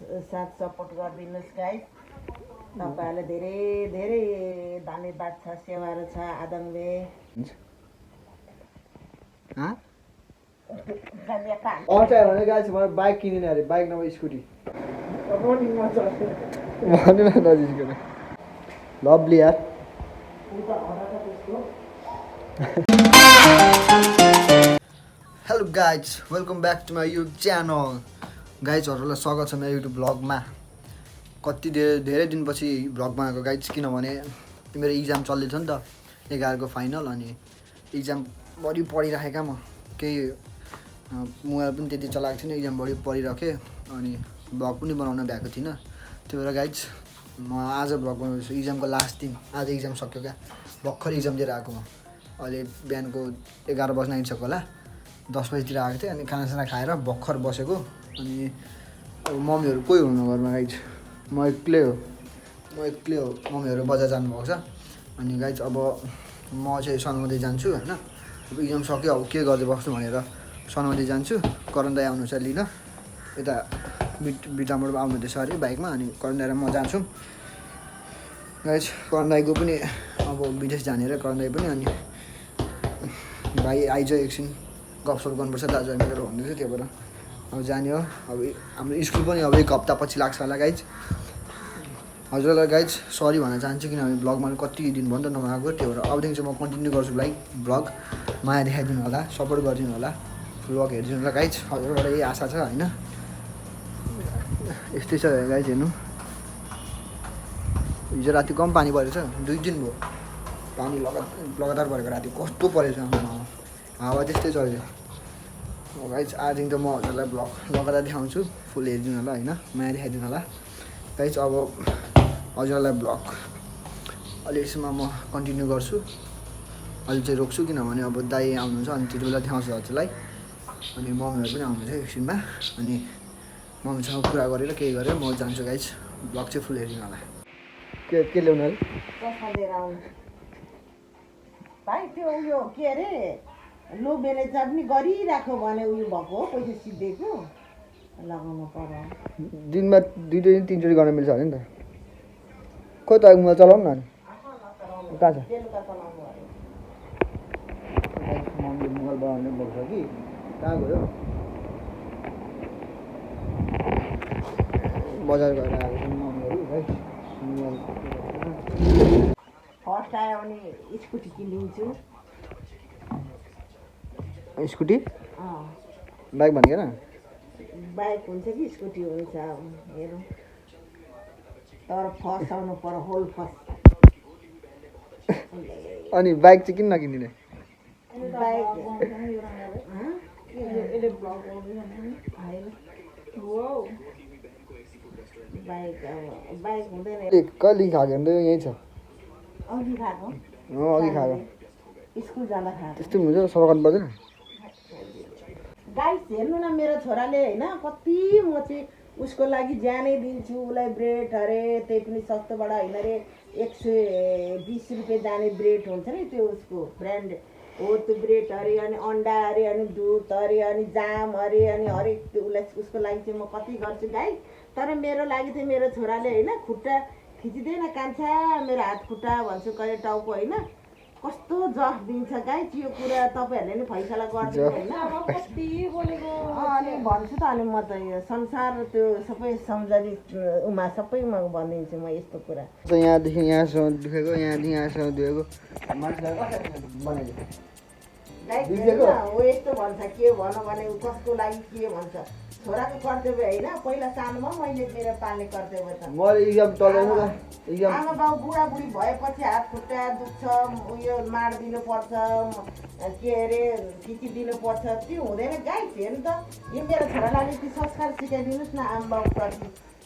साथ सपोर्ट गरिदिनुहोस् गाइस। तपाईँहरूले धेरै धेरै धन्यवाद छ, सेवाहरू छ आदमले। भने गाइस मलाई बाइक किनिने अरे, बाइक नभए स्कुटी भन्नु न नजिकको लभली यार। Hello guys, welcome back to my YouTube channel. गाइजहरूलाई स्वागत छ मेरो युट्युब ब्लगमा। कति धेरै दिनपछि ब्लग बनाएको गाइज, किनभने मेरो इक्जाम चल्दैछ नि त, 11 फाइनल। अनि इक्जामभरि पढिराखेका म, केही मोबाइल पनि त्यति चलाएको थिइनँ, इक्जामभरि पढिराखेँ अनि ब्लग पनि बनाउन भ्याएको थिइनँ। त्यही भएर गाइज म आज ब्लग बनाउँदैछु। इक्जामको लास्ट दिन, आज इक्जाम सक्यो क्या, भर्खर इक्जाम दिएर आएको म। अहिले बिहानको 11 बज्न आइसक्यो होला, 10 बजीतिर आएको थिएँ। अनि खानासाना खाएर भर्खर बसेको। अनि अब मम्मीहरू कोही हुनु घरमा गाइज, म एक्लै हो, मम्मीहरू बजार जानुभएको छ। अनि गाइज अब म चाहिँ सनमन्दिर जान्छु होइन। अब इक्जाम सक्यो, अब के गर्दै बस्नु भनेर सनमन्दिर जान्छु। करण दाइ आउनु छ लिन, यता बिटामोड आउनुहुँदैछ अरे बाइकमा। अनि करण दाइ र म जान्छौँ गाइज। करण दाइको पनि अब विदेश जाने र करण दाइ पनि। अनि भाइ आइज एकछिन गफसप गर्नुपर्छ दाजुभाइ मिलेर भन्दैछ, त्यही भएर अब जाने हो। अब हाम्रो स्कुल पनि अब 1 हप्ता पछि लाग्छ होला गाइज। हजुरलाई गाइज सरी भन्न चाहन्छु, किनभने ब्लगमा कति दिन भयो नि त नआएको। त्यही भएर अबदेखि चाहिँ म कन्टिन्यू गर्छु ब्लग। माया देखाइदिनु होला, सपोर्ट गरिदिनु होला, ब्लग हेरिदिनु होला गाइज। हजुरबाट यही आशा छ होइन। यस्तै छ गाइज, हेर्नु हिजो राति कम पानी परेछ, 2 दिन भयो पानी लगातार परेको। राति कस्तो परेछ, हावा त्यस्तै चल्छ गाइज। आजदेखि त म हजुरलाई ब्लग लगातार देखाउँछु, फुल हेरिदिनु होला होइन, माया देखाइदिनु होला गाइज। अब हजुरलाई ब्लग अलिकसम्म म कन्टिन्यू गर्छु, अहिले चाहिँ रोक्छु, किनभने अब दाइ आउनुहुन्छ अनि त्यति बेला देखाउँछु हजुरलाई। अनि मम्मीहरू पनि आउनुहुन्छ एकछिनमा। अनि मम्मीसँग कुरा गरेर केही गरेर म जान्छु गाइज। ब्लग चाहिँ फुल हेरिदिनु होला। के ल्याउनु अरे भाइ त्यो उयो के अरे लो म्यानेजर पनि गरिराख्यो भने उयो भएको हो, पैसा सिद्धेको लगाउनु पर्यो। दिनमा 2-3 चोटि गर्न मिल्छ भने नि त। खोइ त मोबाइल चलाउनु न। कहाँ छ बेलुका चलाउनु अरे। मम्मीले मोबाइल बनाउने बोल्छ कि कहाँ गयो, बजार गएर आएको छ मम्मीहरू गाइस। फर्स्ट आयो भने स्कुटी किनिदिन्छु। स्कुटी बाइक भनेर बाइक हुन्छ कि स्कुटी हुन्छ, अब हेरौँ। तर फर्स्ट आउनु पर्यो, होल फर्स्ट। अनि बाइक चाहिँ किन नकिनिदिने? बाइक बाइक हुँदैन। कहिले खाएको भने त यहीँ छ, अघि खाएको अघि खाएको स्कुल जाँदा खाएको। त्यस्तो हुन्छ, सफा गर्नु पर्दैन। गाइस हेर्नु न, मेरो छोराले होइन कति म चाहिँ उसको लागि ज्यानै दिन्छु। उसलाई ब्रेड अरे, त्यही पनि सस्तोबाट होइन अरे, 120 रुपियाँ जाने ब्रेड हुन्छ नि, त्यो उसको ब्रान्ड हो त्यो ब्रेड अरे। अनि अन्डा अरे, अनि दुध अरे, अनि जाम अरे, अनि हरेक त्यो उसलाई उसको लागि चाहिँ म कति गर्छु गाइस। तर मेरो लागि चाहिँ मेरो छोराले होइन खुट्टा खिचिँदैन, कान्छा मेरो हात खुट्टा भन्छु, कहिले टाउको होइन, कस्तो जफ दिन्छ गाइस। यो कुरा तपाईँहरूले नि फैसला गरिदिनु होइन। अनि भन्छु त, अनि म त यो संसार त्यो सबै सम्झने उमा सबैमा भनिदिन्छु म यस्तो कुरा। यहाँदेखि यहाँसम्म दुखेको, यहाँदेखि यहाँसम्म दुखेको गाइस हो यस्तो भन्छ, के भनौँ भने कसको लागि के भन्छ। छोराको कर्तव्य होइन, पहिला सानोमा मैले मेरो पाल्ने कर्तव्य छ। आमा बाउ बुढाबुढी भएपछि हात खुट्टा दुख्छ, उयो माडिदिनु पर्छ, के अरे खिचिदिनु पर्छ, त्यो हुँदैन गाइस। हेर्नु त, यो मेरो छोरालाई त्यो संस्कार सिकाइदिनुहोस् न आमा बाउप्रति।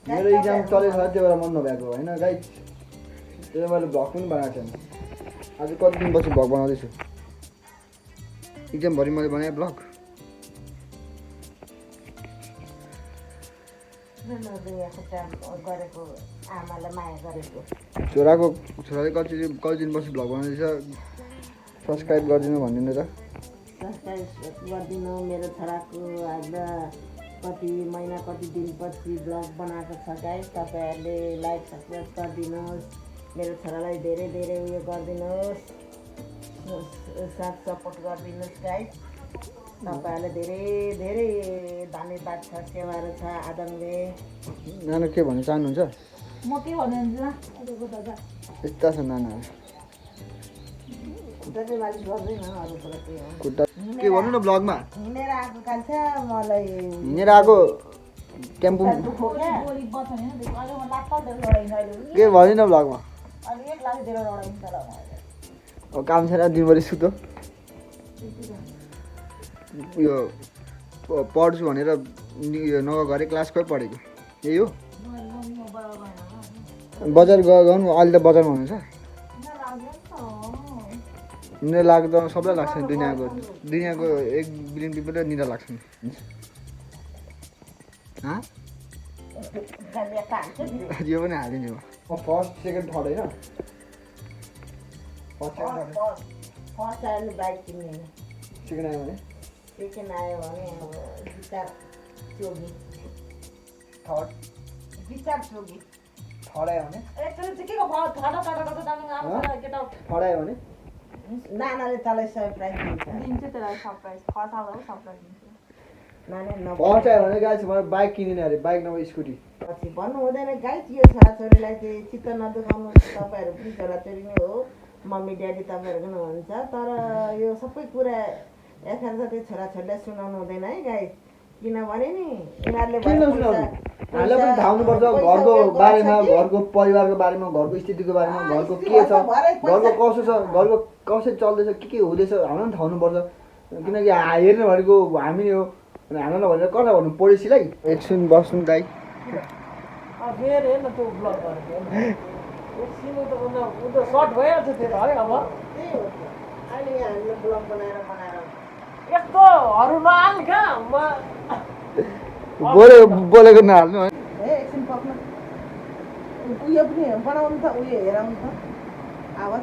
मेरो इक्जाम चलेको छ, त्यही भएर मन नभएको होइन गाइस। त्यही मैले भ्लग पनि बनाएको छैन। आज कति दिनपछि भ्लग बनाउँदैछु। इक्जामभरि मैले बनाएँ ब्लग। गरेको आमालाई माया गरेको छोराले कति दिनपछि भ्लग बनाउँदैछ। सब्सक्राइब गरिदिनु भनिदिनु त। सब्सक्राइब गरिदिनु मेरो छोराको आज कति महिना कति दिनपछि ब्लग बनाएको छ गाइस। तपाईँहरूले लाइक सब्सक्राइब गरिदिनुहोस्, मेरो छोरालाई धेरै धेरै उयो गरिदिनुहोस्, साथ सपोर्ट गरिदिनुहोस् गाइस। तपाईँहरूले धेरै धेरै धन्यवाद छ, सेवाहरू छ आदमले। नाना के भन्न चाहनुहुन्छ? म के भन्नुहुन्छ दादा, यस्ता छ नानाहरू खुट्टा चाहिँ मालिस गर्दैन, अरू कुरा के हो। खुट्टा के भन्नु न ब्लगमा? हिँडेर आएको कान्छ मलाई हिँडेर आएको टेम्पो के भन्नु न ब्लगमा? काम छैन दिनभरि सुतो, यो पढ्छु भनेर यो नगरे क्लास खोइ पढेको यही हो। बजार गर्नु अहिले त बजारमा हुनुहुन्छ। निरा लाग्छ त सबैलाई लाग्छ नि, दुनियाँको 1 बिलियन पिपललाई निरा लाग्छ नि। यो पनि हालिदिनु म फर्स्ट सेकेन्ड थर्ड होइन। फर्स्ट आयो बाइक किन्ने, सेकेन्ड आयो भने सेकेन्ड आयो भने विचार चोगी, थर्ड विचार चोगी, थर्ड आयो भने थर्ड आयो भने नानाले तँलाई सरप्राइज दिन्छ। फर्स्ट आयो भने गाइस मलाई बाइक किनिदिने अरे, बाइक नभए स्कुटी। पछि भन्नु हुँदैन गाइस, यो छोराछोरीलाई चाहिँ चित्त नदुखाउनु, तपाईँहरू पनि छोराछोरी नै हो, मम्मी ड्याडी तपाईँहरू पनि हुन्छ। तर यो सबै कुरा एकअर्का त्यो छोराछोरीलाई सुनाउनु हुँदैन है गाइस, किनभने नि यिनीहरूले हामीलाई पनि थाहा हुनुपर्छ घरको बारेमा, घरको परिवारको बारेमा, घरको स्थितिको बारेमा, घरको के छ, घरको कसो छ, घरको कसरी चल्दैछ, के हुँदैछ हामीलाई पनि थाहा हुनुपर्छ। किनकि हेर्ने भनेको हामी नै हो, अनि हामीलाई नभनेर कसलाई भन्नु पडोसीलाई। एकछिन बस्नु दाइ। बोलेको नहाल्नु है। एकछिन पक्न उयो पनि बनाउनु त, उयो हेराउनु त आवाज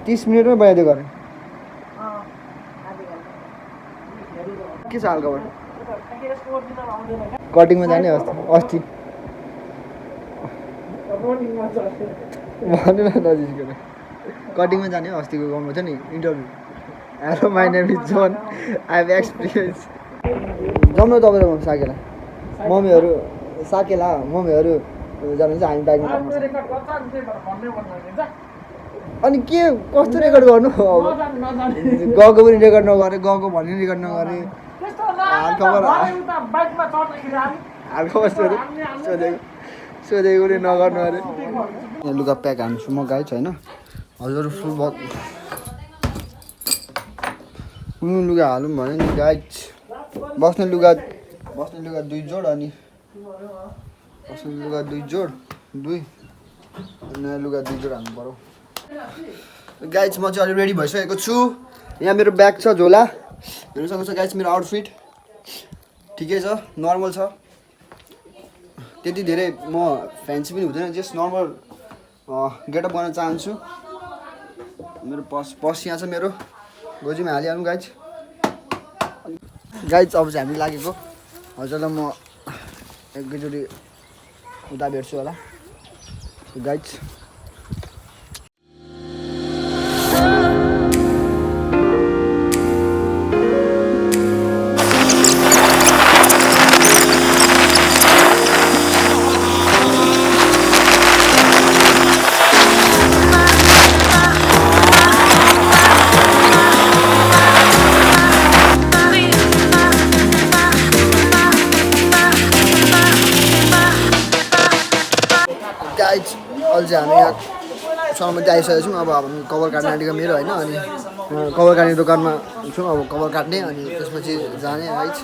30 मिनटमै बनाइदियो गर्ने। के छ हालखबर? कटिङमा जाने अस्ति भन्नु न नजिकबाट कटिङमा जाने अस्तिको गाउँमा थियो नि interview. Hello my name is John, I have experience. जाउँ न तपाईँहरू साकेला मम्मीहरू जानुहुन्छ, हामी बाइकमा। अनि के कस्तो रेकर्ड गर्नु? गएको पनि रेकर्ड नगरे, गएको भन्ने रेकर्ड नगरे, हालखबर सोधेको पनि नगर्नु अरे। लुगा प्याक हान्छु म गाइस होइन। हजुर फुल लुगा हालौँ भने नि गाइस, बस्ने लुगा 2 जोड, अनि बस्ने लुगा 2 जोड, नयाँ लुगा 2 जोड हाल्नु पर्यो गाइस। म चाहिँ अलि रेडी भइसकेको छु। यहाँ मेरो ब्याग छ, झोला हेर्नु सक्नुहुन्छ गाइस। मेरो आउटफिट ठिकै छ, नर्मल छ, त्यति धेरै म फ्यान्सी पनि हुँदैन, जस्ट नर्मल गेटअप गर्न चाहन्छु। मेरो पर्स यहाँ छ, मेरो गोजीमा हालिहालौँ गाइस। अब चाहिँ हामी लागेको। हजुरलाई म एकैचोटि उता भेट्छु होला गाइस। अहिले चाहिँ हामी यहाँ सम्मति आइसकेको छौँ। अब हामी कभर काट्ने आँटेको मेरो होइन, अनि कभर काट्ने दोकानमा छौँ। अब कभर काट्ने अनि त्यसपछि जाने गाइस।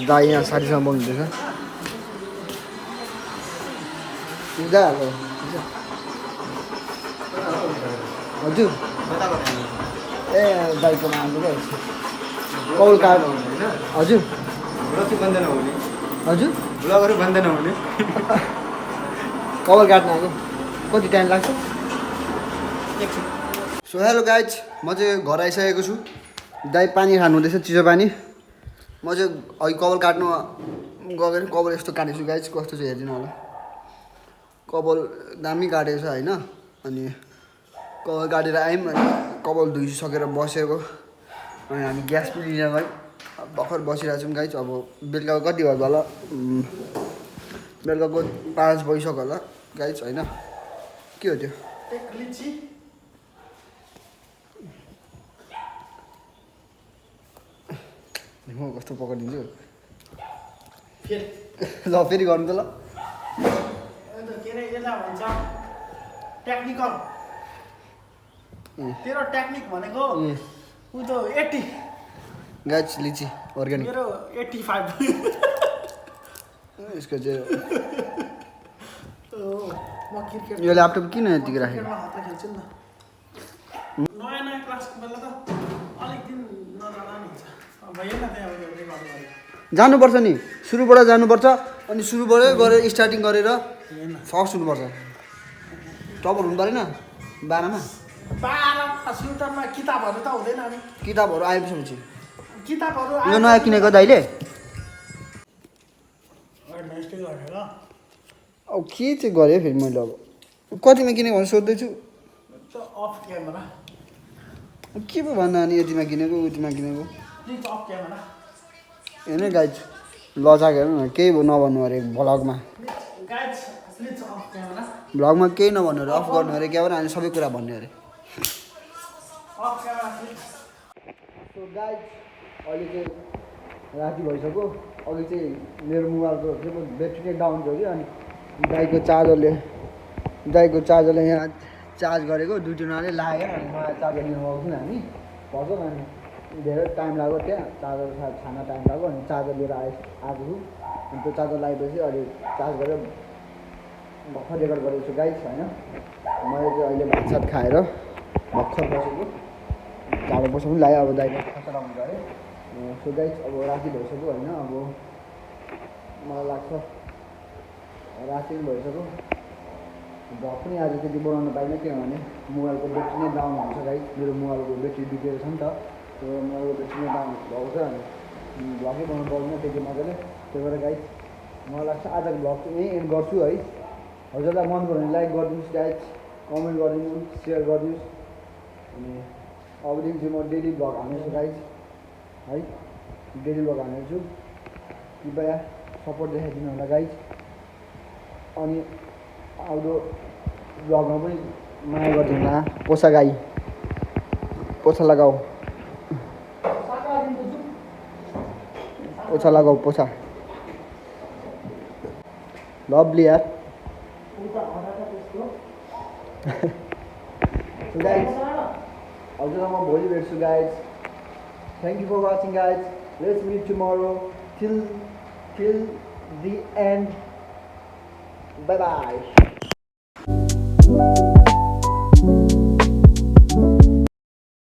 दाइ यहाँ साथीसँग बोल्नुहुँदैछ। हजुर ए बाइकमा हाल्नु क्या कभर काट। हजुर हजुर ब्लगहरू बन्द नहुने कभर काट्न आएको। कति टाइम लाग्छ? सो हेलो गाइज, म चाहिँ घर आइसकेको छु। दाइ पानी खानु हुँदैछ, चिसो पानी। म चाहिँ अघि कपाल काट्नु गएर कपाल यस्तो काटेको छु गाइज कस्तो छ हेरिदिनु होला कपाल दामी काटेको छ होइन अनि कपाल काटेर आयौँ अनि कपाल धोइसकेर बसेको अनि हामी ग्यास पनि लिन गयौँ भर्खर बसिरहेको छौँ गाइज अब बेलुकाको कति भयो होला बेलुकाको 5 बजिसक्यो होला गाइज होइन के हो त्यो म कस्तो पकाइदिन्छु ल फेरि गर्नु त ल के अरे यसलाई भन्छ टेक्निकल तेरो टेक्निक भनेको ऊ त 80 गाइज लिची अर्ग्यानिक मेरो 85 यसको चाहिँ म क्रिकेट यो ल्यापटप किन यतिकै राखेको हातमा खेल्छु नि त नयाँ नयाँ क्लासको बेला त अलिक दिन नजाँदा नि हुन्छ भएन त्यहाँ अब एउटै गर्नु जानुपर्छ नि सुरुबाट जानुपर्छ अनि सुरुबाटै गरेर स्टार्टिङ गरेर फर्स्ट हुनुपर्छ टपर हुनु परेन 12मा 12 सुरुमा किताबहरू त हुँदैन नि किताबहरू आएपछि किताबहरू यो नयाँ किनेको दाइले नेक्स्ट गरेर अब के चाहिँ गरेँ फेरि मैले अब कतिमा किनेको भनेर सोध्दैछु अफ क्यामेरा के पो भन्दा अनि यतिमा किनेको उतिमा किनेको स्विच अफ क्यामेरा हेर्नु गाइज लजाक हेर्नु न केही नभन्नु अरे भ्लगमा गाइज स्विच अफ क्यामेरा भ्लगमा केही नभन्नु अरे अफ गर्नु अरे क्यामेरा अनि सबै कुरा भन्ने अरे of camera switch so guys अहिले चाहिँ राति भइसक्यो अघि चाहिँ मेरो मोबाइलको के पो ब्याट्री नै डाउन थियो कि अनि दाइको चार्जरले यहाँ चार्ज गरेको दुईजनाले लागेर अनि नयाँ चार्जर लिनु गएको थियौँ हामी भर्खर अनि धेरै टाइम लाग्यो त्यहाँ चार्जर छान्न टाइम लाग्यो अनि चार्जर लिएर आएको छु अनि त्यो चार्जर लगाएपछि अहिले चार्ज गरेर भर्खर रेकर्ड गरेको छु गाइस होइन मैले चाहिँ अहिले भातसात खाएर भर्खर बसेको जाडो बस्नु पनि लाग्यो अब दाइले खसा लगाउनु गयो सो गाइस अब राति भइसक्यो होइन अब मलाई लाग्छ राति पनि भइसक्यो भ्लग पनि आज त्यति बनाउन पाइनँ किनभने मोबाइलको ब्याट्री नै डाउन हुन्छ गाइस मेरो मोबाइलको ब्याट्री बिग्रेको छ नि त त्यो मोबाइलको ब्याट्री नै डाउन भएको छ अनि भ्लगै बनाउनु पाउँदैन त्यति मजाले त्यही भएर गाइस मलाई लाग्छ आजको भ्लग चाहिँ यहीँ एन्ड गर्छु है हजुरलाई मन पऱ्यो भने लाइक गरिदिनुहोस् गाइस कमेन्ट गरिदिनु सेयर गरिदिनुहोस् अनि अबदेखि चाहिँ म डेली भ्लग हाल्नेछु गाइस है डेली भ्लग हाल्नेछु कृपया सपोर्ट देखाइदिनु होला गाइस अनि आउँदो भ्लगमा पनि माया गरिदिनु होला पोसा गाई पोछा लगाऊ पोछा लगाऊ पोछा लभली यार guys हजुरलाई म भोलि भेट्छु guys thank you for watching guys let's meet tomorrow till the end bye bye